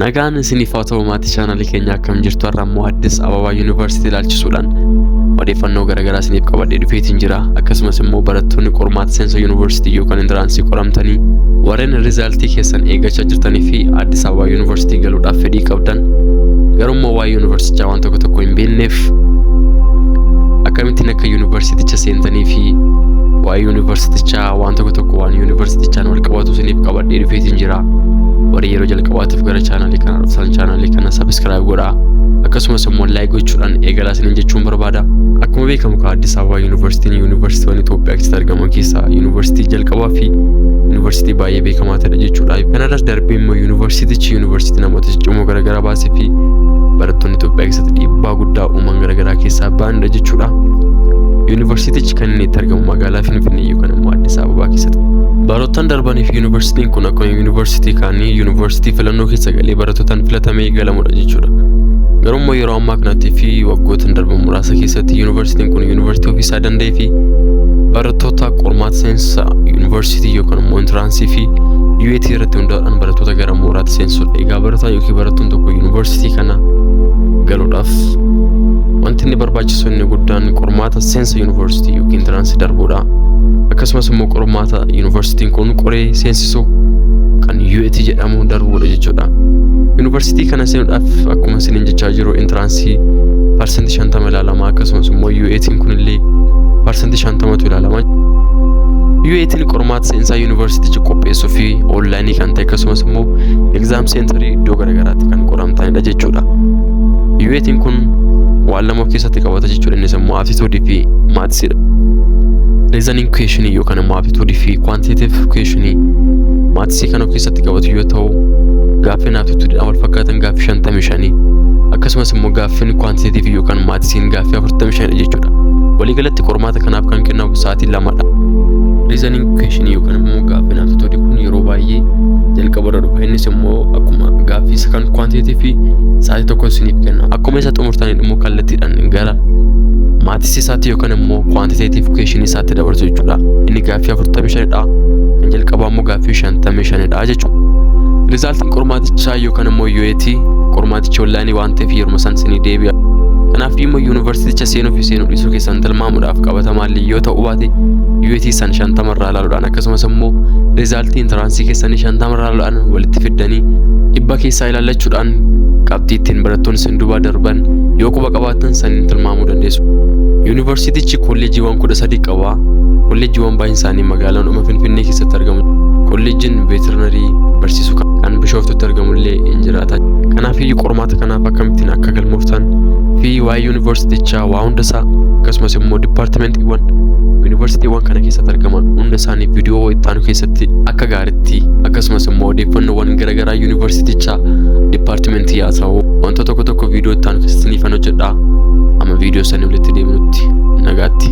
Nagaan isiniif haa ta'u, maatii chaanalii keenya, akkam jirtu? Har'a immoo Addis Ababaa Yuunivarsiitii ilaalchisuudhaan odeeffannoo garaagaraa isiniif qabadhee dhufeetiin jira. Akkasumas immoo barattoonni qormaata seensa yuunivarsiitii yookaan entrance qoramtanii, warreen resultii keessan eeggachaa jirtanii fi Addis Ababaa Yuunivarsiitii galuudhaaf fedhii qabdan, garuu immoo waa'ee yuunivarsiitichaa waan tokko tokko hin beekneef, akkamittiin akka yuunivarsiiticha seentanii fi waa'ee yuunivarsiitichaa waan tokko tokko, waan yuunivarsiitichaan wal qabatu isiniif qabadhee dhufeetiin jira. Warri yeroo jalqabaatiif gara chaanalii kana dhuftan, chaanalii kana subscribe godhaa. Akkasumas immoo like gochuudhaan eegalaa isiniin jechuun barbaada. Akkuma beekamu ka Addis Ababaa Yuunivarsiitiin yuunivarsiitiiwwan Itoophiyaa keessatti argaman keessaa yuunivarsiitii jalqabaa fi yuunivarsiitii baay'ee beekamaa ta'edha jechuudha. Kanarras darbee immoo yuunivarsiitichi yuunivarsiitii namoota ciccimoo garaagaraa baasee fi barattoonni Itoophiyaa keessatti dhiibbaa guddaa uuman garaagaraa keessaa ba'anidha jechuudha. Yuunivarsiitichi kan inni itti argamu magaalaa Finfinnee yookaan immoo Addis Ababaa keessatti. Baroottan darbaniif yuunivarsiitiin kun akkuma yuunivarsiitii kaanii yuunivarsiitii filannoo keessa galee barattootaan filatamee galamudha jechuudha. Garuu immoo yeroo ammaa kanatti fi waggoota darban muraasa keessatti yuunivarsiitiin kun yuunivarsiitii ofiisaa danda'ee fi barattoota qormaata seensa yuunivarsiitii yookaan immoo entrance fi UAT irratti hundaa'uudhaan barattoota gara mooraatti seensisudha. Egaa barataa yookiin barattuun tokko yuunivarsiitii kana galuudhaaf wanti inni barbaachisu inni guddaan qormaata seensa yuunivarsiitii yookiin entrance darbuudha. Akkasumas immoo qormaata yuunivarsiitiin kun qoree seensisu kan UAT jedhamu darbuudha jechuudha. Yuunivarsiitii kana seenuudhaaf, akkuma isiniin jechaa jiru, entrance 50% ilaalama, akkasumas immoo UAT'n kunillee 50%tu ilaalama. UAT'n qormaata seensaa yuunivarsiitichi qopheessuu fi online kan ta'e, akkasumas immoo exam centerii iddoo garaagaraatti kan qoramtanidha jechuudha. UAT'n kun waan lama of keessatti qabata jechuudha. Innis immoo aptitude fi mathsiidha. Reasoning question yookaan immoo aptitude fi quantitative question maths kan of keessatti qabatu yoo ta'u, gaaffiin aptitudeiidhaan wal fakkaatan gaaffii 55, akkasumas immoo gaaffiin quantitative yookaan mathsiin gaaffii 45 jechuudha. Waliigalatti qormaata kanaaf kan kennamu sa'aatii 2dha. Reasoning question yookaan immoo gaaffiin aptitude kun yeroo baay'ee jalqaba irra dhufa. Innis immoo akkuma gaaffii isa kan quantitative sa'aatii 1 isiniif kenna. Akkuma isa xumurtaniin immoo kallattiidhaan gara maths isaatti yookaan immoo quantitative question isaatti dabarsu jechuudha. Inni gaaffii 45dha. Kan jalqabaa immoo gaaffii 55dha jechuudha. Resultiin qormaatichaa yookaan immoo UAT, qormaatichi online waan ta'eef yeruma san isinii deebi'a. Kanaaf immoo yuunivarsiiticha seenuu fi seenuu dhiisuu keessan tilmaamuudhaaf qabatamaallee yoo ta'uu baate, UAT san 50 irraa ilaaluudhaan, akkasumas immoo resultii entrance keessanii 50 irraa ilaaluudhaan, walitti fiddanii 100 keessaa ilaallachuudhaan, qabxii ittiin barattoonni isin duubaa darban yoo quba qabaattan saniin tilmaamuu dandeessu. Yuunivarsiitichi kolleejiiwwan 13 qaba. Kolleejiiwwan baay'een isaanii magaalaa dhuma Finfinnee keessatti argamu. Kolleejiin veterinary barsiisuu kan Bishooftutti argamu illee hin jiraata. Kanaafiyyuu qormaata kanaaf akkamittiin akka galmooftan fi waa'ee yuunivarsiitichaa waa hundasaa, akkasumas immoo dipaartimentiiwwan yuunivarsiitiiwwan kana keessatti argaman hunda isaanii viidiyoo itti aanu keessatti akka gaariitti, akkasumas immoo odeeffannoowwan garaagaraa yuunivarsiitichaa, dipaartimentii haa ta'u, wantoota tokko tokko viidiyoo itti aanu keessatti ni hojjedha. Amma viidiyoo sanii walitti deemnutti nagaatti.